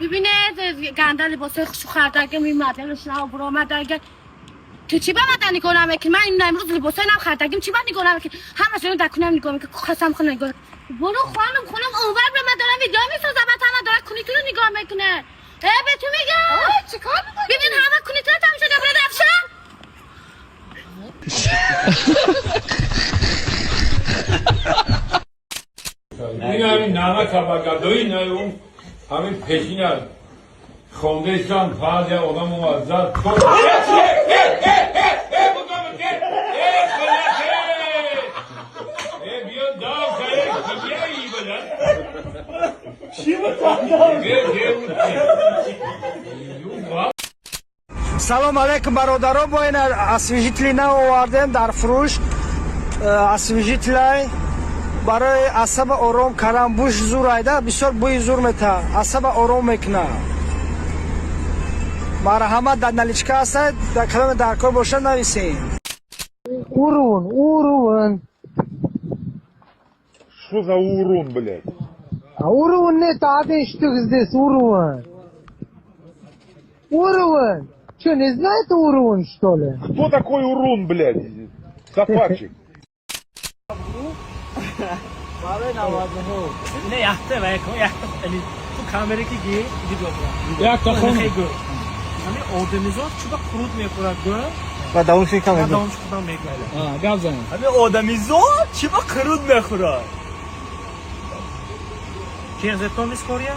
Бибинед, ганда либосои хушу хардага, мемаделш нав буромадага. Ту чӣ ба мада нигоҳ намекунӣ? Ман ин имрӯз либосои нав хардагим, чӣ ба нигоҳ намекунӣ? Ҳамашон дар кунам нигоҳ мекунӣ, қасам хӯрам нигоҳ. Буру хонум, хонум, онвар бира, ман дорам видео месозам, баъд ҳама дора кунитуро нигоҳ мекунад. Э, бе ту мегам. Чӣ кор мекунӣ? Бибин, ҳама кунитуро тамошо бира рафшан. Ин ҳамин намака ба гадоӣ наём, ҳамин пешина хондаистан, фақат як одам омад, зад. Биё дав кияи бадан. Салом алейкум, бародаро! Бо ин освежители нав овардем дар фурӯш. Освежителай барои асаба ором кардан, буш зур айда, бисёр бӯи зур мета, асаба ором мекунад. Марҳамат, дар наличка ҳастад, дар кадоме дар кор бошад, нависем. Урун, урун. Что за урун, блядь? Урун нет, один штук здесь урун. Урун. Что, не знаете урун, что ли? Кто такой урун, блядь? Сафарчик. Не, яхта ва яхта ту камера ки ги видео. Якта хон. Ҳамин одамизод чӯба қурут мехӯрад, гӯ. Ва давомши камера. Давомши худам мегӯям. Гап зан. Ҳамин одамизод чиба қурут мехӯрад? Кирзетон история?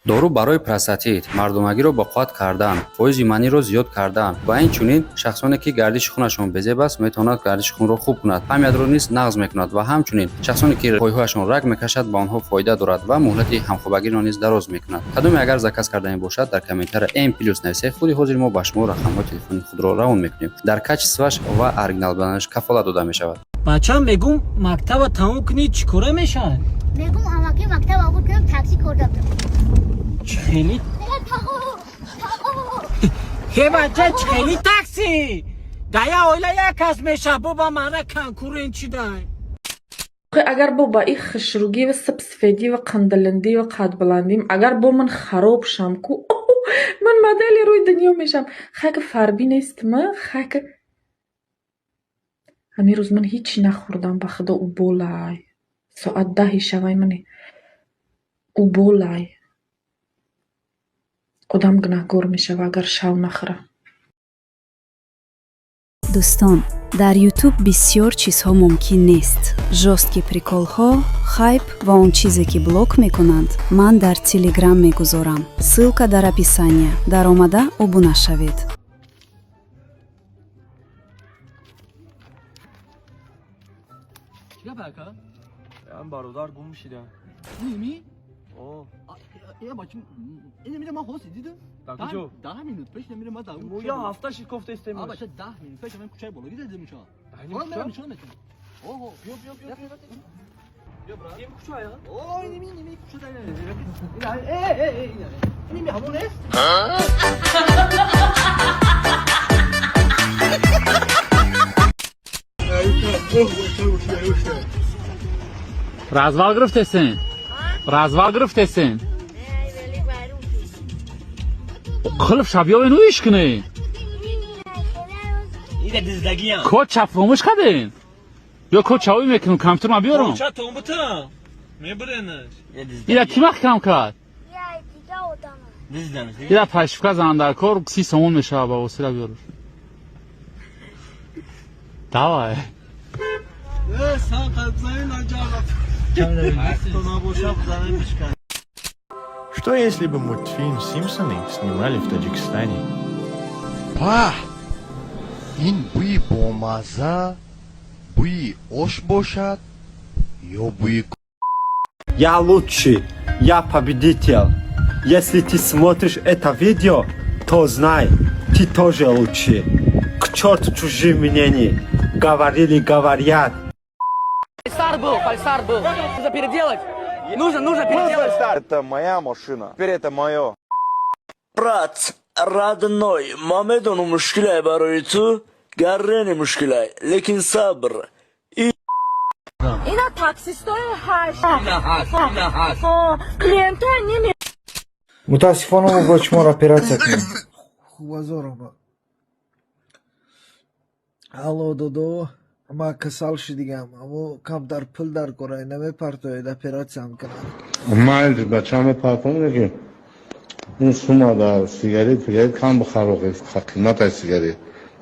Дору барои простатит, мардонагиро боқувват кардан, фоизи маниро зиёд кардан ва инчунин шахсоне, ки гардиши хунашон безеб аст, метавонад гардиши хунро хуб кунад, памятро низ нағз мекунад ва ҳамчунин шахсоне, ки пойҳояшон раг мекашад, ба онҳо фоида дорад ва муҳлати ҳамхобагиро низ дароз мекунад. Кадоме агар заказ кардани бошад, дар комментария М плюс нависед, худи ҳозир мо ба шумо рақамҳои телефони худро равон мекунем. Дар качестваш ва оригинал буданаш кафолат дода мешавад. Бачам, мегум, мактаба тамом кунӣ, чӣ кора мешавад? Мегум, амаки мактаб обур кунам, такси кордам. Хеле. Хе, бача, хели такси да я оила як кас меша, боба мана конкурент чидай. Агар бо ба ин хушругӣ ва сипсифедӣ ва қандилиндӣ ва қадбаландим, агар бо ман хароб шам ку, ман модели рӯи дунё мешам. Хайка, фарбӣ нестма, хайка. Ҳамин рӯз ман ҳичи нахӯрдам, ба худо, уболай. Соат 10-и шавай, мани уболай. Одам гунаҳгор мешава, агар шав нахӯра. Дӯстон, дар Ютуб бисёр чизҳо мумкин нест: жёсткий приколҳо, хайп ва он чизе, ки блок мекунанд, ман дар Телеграм мегузорам. Ссылка дар описания, даромада обуна шавед. Чӣ гап, ака? Бародар гум шида. Ними? О. Э, бачи, ин ман ҳоси дидам. Дар куҷо? 10 минут пеш намира ман дар Мо я ҳафта шид кофта истем. А, бача, 10 минут пеш ман кӯчаи боло дидам ша. Ҳоло мерам, нишон метам. Оҳо, биё, биё, биё, биё. Биё, брат. Ин кӯчая? О, иними кӯча дар. Э, э, э, иними ҳамон нест? Развал гирифтесен? Развал гирифтесен? Қилф шабёвен иш кунед. Ида диздагиям. Код чап фаромӯш кардем ё код чавӣ мекунем, компютер ма биёрам. Коча тон бута. Мебуренаш. Ира ки маҳкам кард? Ира пашифка зан дар кор, 30 сомон мешава, ба восила биёрш. Давай. Сан қалбзани наҷараб. Что, если бы мультфильм «Симпсоны» снимали в Таджикистане? Паҳ, ин бӯи бомазза, бӯи ош бошад ё бӯи Я лучший, я победитель. Если ты смотришь это видео, то знай, ты тоже лучший. К черту чужие мнения. Говорили, говорят. Фальстарт был, фальстарт был. Нужно переделать. Нужно, нужно переделать. Это моя машина. Теперь это мое. Брат, родной, ма медонум, мушкиле барои ту. Гаррени мушкилай, лекин сабр. Ина таксистои ҳашт клиентои ними. Мутаассифона, мо бояд шуморо оператсия кунем. Хубазорова. Алло, додо, ман касал шудигам, аммо камтар пул дар кора, намепартоед, оператсиям кунам. Ман бачам мепартом, лекин ин сума дар сигарет фигарет кам бихароқи, қиматай сигарет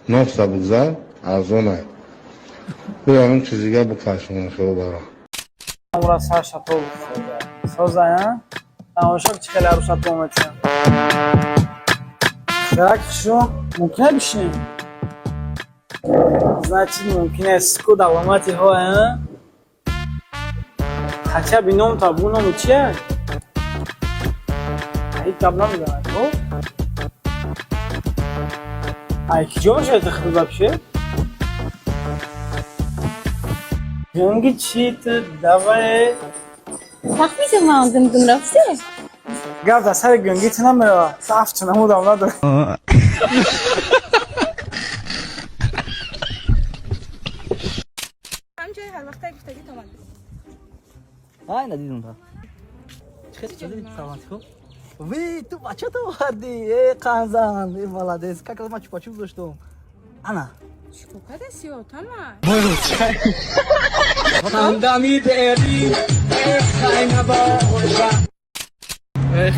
нофса бугзар, арзонай. Ягон чизига бикашон хело бара. Ура, сар шатол созая, тамошо, чӣ хеле арӯсатон метиҳам. Так шо, мумкин бишинем? Значит, мумкин аст ку давомати ҳо, а? Хотя бы ном табу, ному чия? Ҳеҷ гап намезанад, о? Ай, киҷо мешавад худ вообще? Гунги чи ту давай. Фаҳмидем, ман гунгум рафте. Гап дар сари гунги ту намерава. Саф намудам надор. Ҳамҷои ҳар вақта гуфтагӣ томад. Ай, надидум та. Чӣ хел саломатӣ, хуб? Ви, ту бача ту овардӣ? Э, қанзан, э, молодец. Как раз ман чупачуп доштум. Ана. Чикор кадаси, отама? Ҳамдами бери.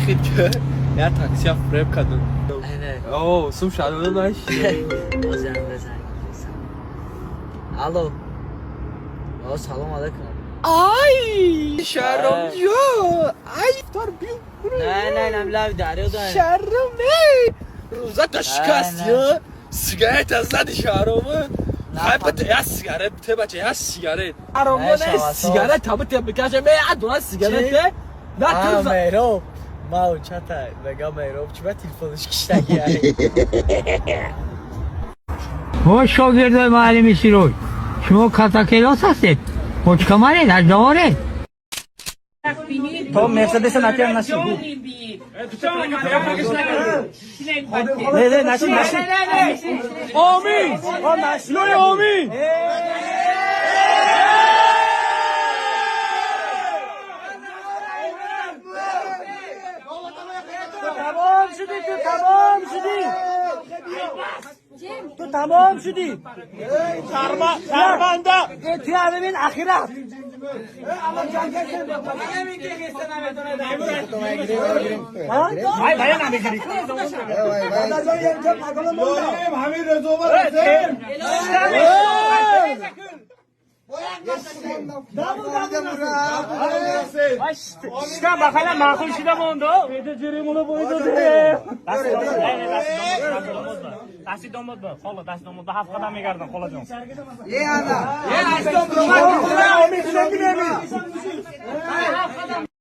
Хит я таксия фреб кардам. О, сум шадода наш. Бозан бизан. Алло. О, салом алейкум. Ай, шаром ҷо. Ай, тор бил. Не, не, не, лав дарё да. Шаром не. Рӯзата шикаст, ё. Сигарета зади, шаром. Хай, бите я сигарет, бите, бача, я сигарет. Шаром не, сигарет та бите бикаше, ме я дона сигарет. На ту. Меҳроб. Ма учата, мега Меҳроб, чӣ ба телефонш киштаги? Мо шогирдои муаллими Сироҷ, шумо катакелос ҳастед, ҳочкамаред, ҳаждаворед. То Мерседеса натиям, наши. Не, не, наши, наши. Омин! Лои омин! Тамом шудӣ ту, тамом шудӣ. Ту тамом шудӣ. Шарманда! Ту бибин ахират. Ай, бая намегирӣ. ҳамин резова расем. Шикам бахала маъқул шуда мондо. Дасти домод ба, хола, дасти домод ба ҳафт қадам мегардам, холаҷон. Е, ана. Е,